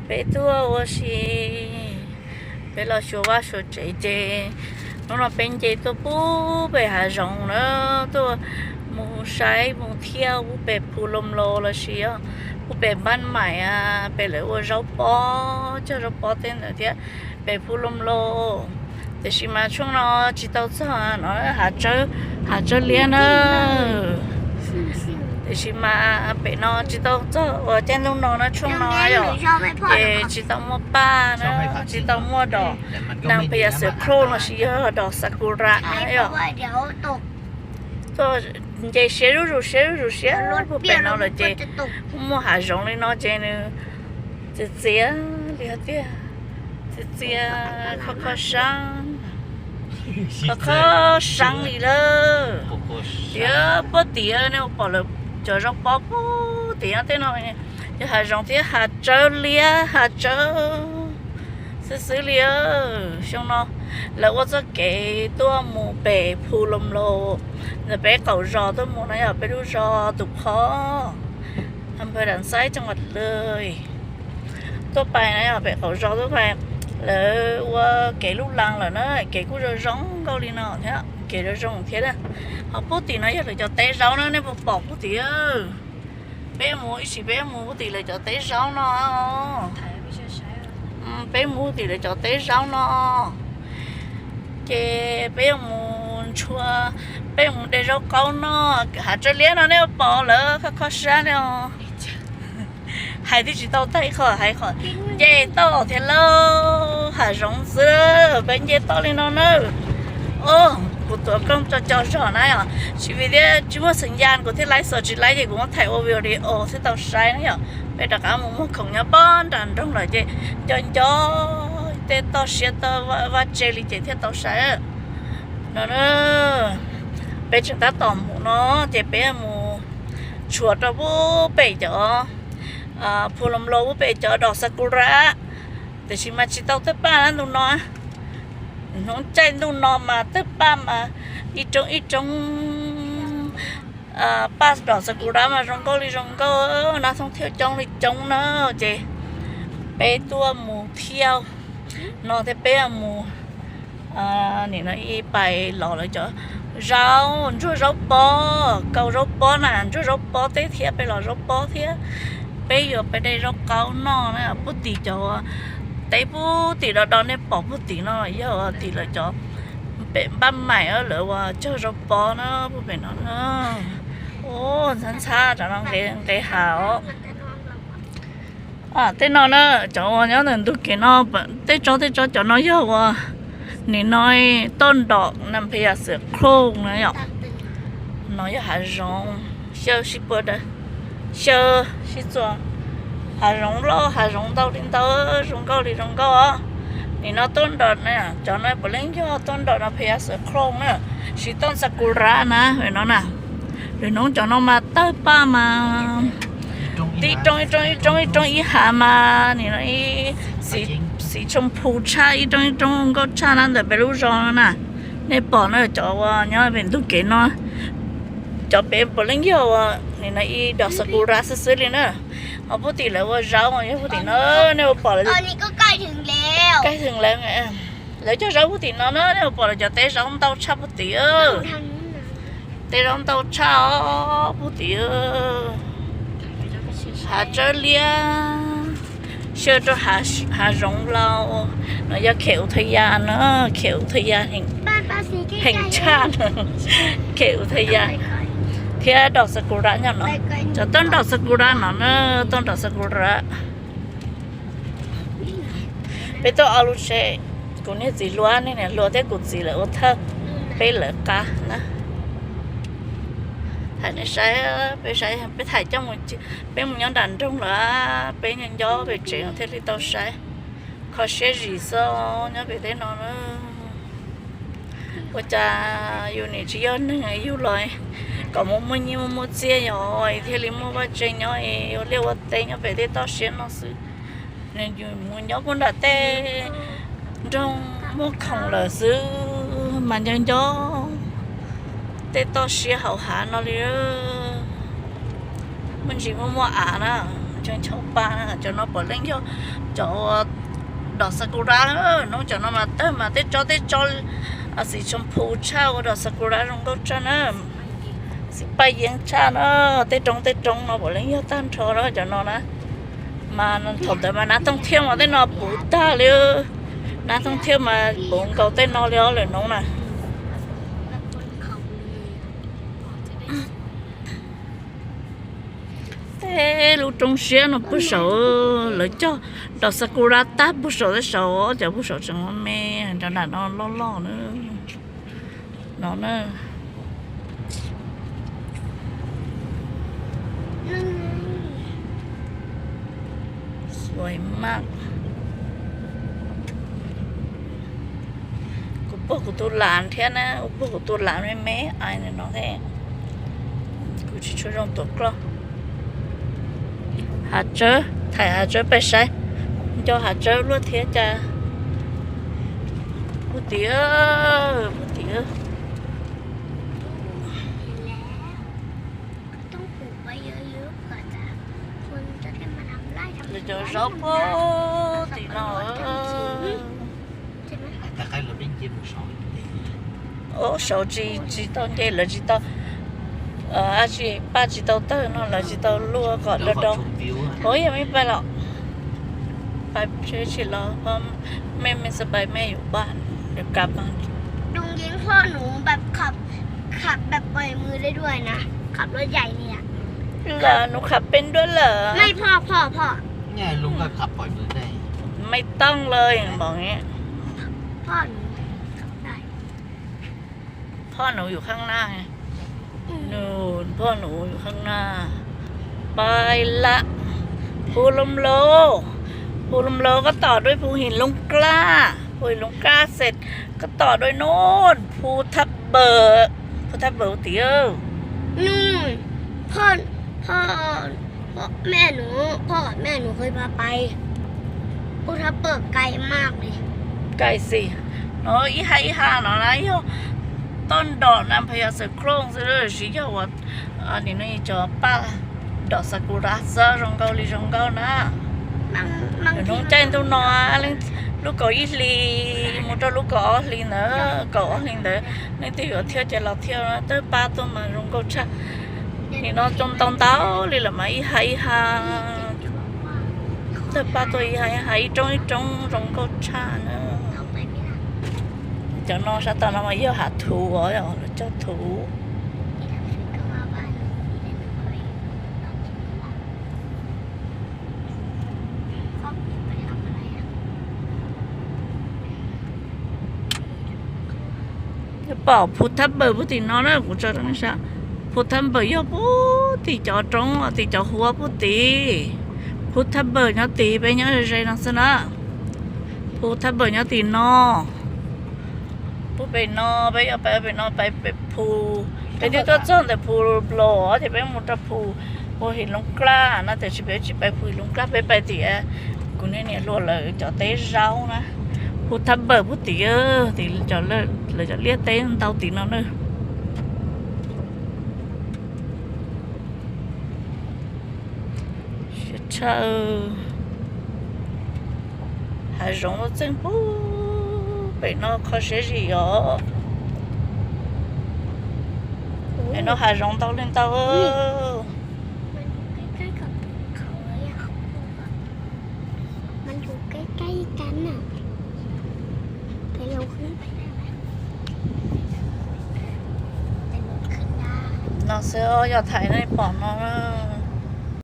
Peb tuaj ua si, peb los xyuas vaj xyuas tsev ces hnub no peb nce tuaj pub pem hav zoov na, tuaj mus saib mus thiab pub pem Phu Lom Los lossis yog pub pem Npaj Maim, pem lawv ua zaub pob, cog zaub pob tej ntawd thiab, pem Phu Lom Los. Tiam sis mas tshooj no tsis tau txog no, hav tsawb liab na. Tiam sis mas pem no tsis tau txog uas caij ntuj no na, tshooj no yom, ces tsis tau muaj paj na, tsis tau muaj dom nas pes yas xwm khauj lossis yog dom sakura na yom. Tuaj nce siab zuj zus siab zuj zus siab pem no lawm ces muaj hav zoov li no ces nws txias txias li tiag, txias txias kho kho sab, kho kho sab li lawm. Tias puag tim nej pom lawv cov zaub pob puag tim tej no, yog hav zoov thiab hav tsawb liab hav tsawb xwb xwb li. Xyoo no lawv ua txoj kev tuaj mus pem Phu Lom Los, ntawm peb qaum zos tuaj mus no yog peb lub zos tus qhov Npawg Dam Xaib tsoom Vam Lwm tuaj pais na, yog pem qaum zos tuaj pais, lawv ua kev lub laj lawm na, kev kuj zoo zoo nkauj li no thiab, kev zoo zoo thiab. Ho puag tim no yog lawv cov teb zaub na, nej puas pom puag tim? Peb mus ib sim peb mus puag tim lawv cov teb zaub no. Peb mus puag tim lawv cov teb zaub no, ces peb yuav mus ntshua, peb yuav mus de zaub qaub noj. Hav tsawb liab no nej yuav pom lawv kho kho sab ne os. Hais twb tsis tau tag ib qho, hais qhov nce toj thiab lauj, hav zoov xwb peb nce toj li no na. Kuv tuav koob tso co zog na yom, tsis vim tias tsis muaj xeem yas kuv thiaj laib xos tsis laib ces kuv muab thaij ua video thiab tau saib na yom. Peb rov qab mus muag khoom nyob pob nram nroog lawm ces nco nco tej toj siab toj vaj tse li ces thiaj tau saib no. Peb tseem tab tom mus no ces peb mus tshuam rau pub pem cov Phu Lom Los pub pem cov dom sakura, tiam sis mas tsis tau tej paj na ntu no. Hnub caij ntuj no mas tej paj mas ib roob ib roob paj dom sakura mas zoo nkauj li zoo nkauj na, thoob thiab coob li coob na. Ces peb tuaj mus thiab no thiab peb mus nim no ib pais los lawv cov zaub, ntsuag zaub pob, kaus zaub pob na, ntsuag zaub pob teb thiab peb los zaub pob thiab. Peb yuav peb de zaub qaub noj na. Puag tim cov teb puag tim do do nej pom puag tim no yog tim lawv cov pem Npaj Maim lawv ua cog zaub pob na, puag pem no na. Ntxhab ntxhab cov no nqe hav os. Tej no na, cov uas nyob ntawm ntug kev no, tej tsob tej tsob cov no yog uas nim no toj nrom na, peb yam xwm khlooj na yom. No yog hav zoov, xyaw sib puab daws, xyaw sib txuas, hav zoov loj hav zoov ntau li ntau, zoo nkauj li zoo nkauj os. Nim no tuaj nrog na, cov no puav leej yog tuaj nrog no peb yam xwm khlooj na, tsis toj sakura na, no na. Lwm hnub cov no mas tawg paj mas tib roob ib roob ib roob ib roob ib hav mas nim no ib xim tsoo phu tshaj, ib roob ib roob nkauj tshaj na ntawm peb lub zos no na. Nej pom na, cov uas nyob pem ntug kev no, cov pem puav leej yog uas nim no ib dom sakura xwb xwb li na. Ho puag tim lawv ua zaub yog puag tim no, nej ua pom lawv, lawv cog zaub puag tim no na, nej ua pom lawv cov teb zaub ntau tshaj puag tim. Teb zaub ntau tshaj os puag tim. Hav tsawb liab, xyaw rau hav zoov laus. No yog khem u thaj yas na, khem u thaj yas heev tshaj na, khem u thaj yas thiab dom sakura nyob no. Cov toj nrog sakura no na, toj nrog sakura. Peb tuaj ob lub tsheb, kuv niag txiv hluas, niag niam hluas thiab kuv txiv lawv ua thawj, peb lawv qab na. Thaij nej saib, peb saib, peb thaij coj mus, peb mus nyob nram nroog lawm, peb nyob nco pem tsev no thiaj li tau saib. Kho siab zim xwb nyob pem tej no na. Ua cas yus nim tsis yog neeg yus los kom muaj muaj nyiaj muaj muaj txiaj yom, thiaj li muaj vaj tse nyob, ua liaj ua teb nyob pem tej toj siab no xwb. Nws mus nyob puag nram tej nroog muaj khoom lawm xwb mas nco nco tej toj siab hauv hav no li. Muaj ntsis muaj muaj av na, Tseem tshaum pa na, cov no puav leej yog cov dom sakura, hnub cov no mas tawg mas tej tsob tej tsob xim tshooj phu tshaj ua dom sakura zoo nkauj tshaj na. Xim paj yeeb tshaj na, tej roob tej roob no puav leej yog tag nrho na cov no na. Mas thaum ntawd mas nab thooj thiaj mas tej no puv tag li, nab thooj thiaj mas puv nkaus tej no li os lwm hnub na. Tej lub roob siab no puag saud, lawv cog dom sakura tag puag saud tej saud, cov puag saud tseem me me, nram nram no loj loj na. No na. Xuaim maj. Kuv puag kuv tus lam thiab na, kuv puag kuv tus lam me me ai ntawm no thiab. Kuv tsis tshua zoo tuav close. Hav tsawb, thaij hav tsawb peb saib, nco hav tsawb luaj thiab cas. Puag tim, puag tim. Lawv cov zaub puag tim no. Ub, saud tsis, tsis tau nce, lawv tsis tau, tsis, paj tsis tau tawg no lawv tsis tau luaj kom do do. Ua yog me pais los, pais tsheb tsis los, mej mej xav pais mej yuav paj, yuav kav paj. Đúng những hoa nụแบบขับ,ขับแบบปล่อยมือได้ด้วยนะ ขับรถใหญ่เนี่ย Los nws kham peb nruab lawm. ไม่ พ่อ พ่อ พ่อ Nghe Lung koj kham pais nws dej. ไม่ต้องเลย บอกงี้ พ่อหนูขับได้ Phoj nus yus kheej na. Nus, phoj nus yus kheej na. Pais lawm. Phu Loo Loo. Phu Loo Loo koj tom dua Phu Him Loov Klaj. Phu Him Loov Klaj xes koj tom dua nub Phu Thab Pawm. Phu Thab Pawm tim. Nus, พ่อ พ่อ แม่หนู พ่อกับแม่หนูเคยพาไป ภูทับเบิกไกลมากเลย Kaij xis. No ib ha ib ha no na yog toj nrom na pha yog xav klooj xwb, tsis yog uas nim no cov paj dom sakura xwb zoo nkauj li zoo nkauj na. Nws hnub caij ntuj no, lub kaum ib hli mus rau lub kaum ob hli ntawd, kaum ob hli ntawd leej twg yuav thiaj ces los thiaj, tawg paj tuaj mas zoo nkauj tshaj. Nim no cov ntau ntau li lawm mas ib ha ib ha, tawg paj tuaj ib ha ib ha, ib roob ib roob zoo nkauj tshaj na. Cov no sab tom no mas yog hav thuv os, lawv cog thuv. Pom Phu Thab Pawm puag tim no na, kuv tso rau nej saib. Phu Thab Pawm yog puag tim cov roob, tim cov huab puag tim. Phu Thab Pawm nyob tim peb nyob ze ze no xwb na. Phu Thab Pawm nyob tim no. Puag pem no, peb yuav pais pem no, pais pem Phu. Peb twb tuaj txog ntawm Phu Los ces peb mus rau Phu, Phu Him Loov Klaj no, tiam sis peb tsis pais Phu Him Loov Klaj, peb pais tim kuv niag niam hluas lawv cov teb zaub na. Phu Thab Pawm puag tim, tim lawv cov liaj teb ntau tim no na. Siab tshaj. Hav zoov txeeg puag pem no kho siab zim os. Pem no hav zoov ntau li ntau. No xwb os, yog thaij nej pom no na.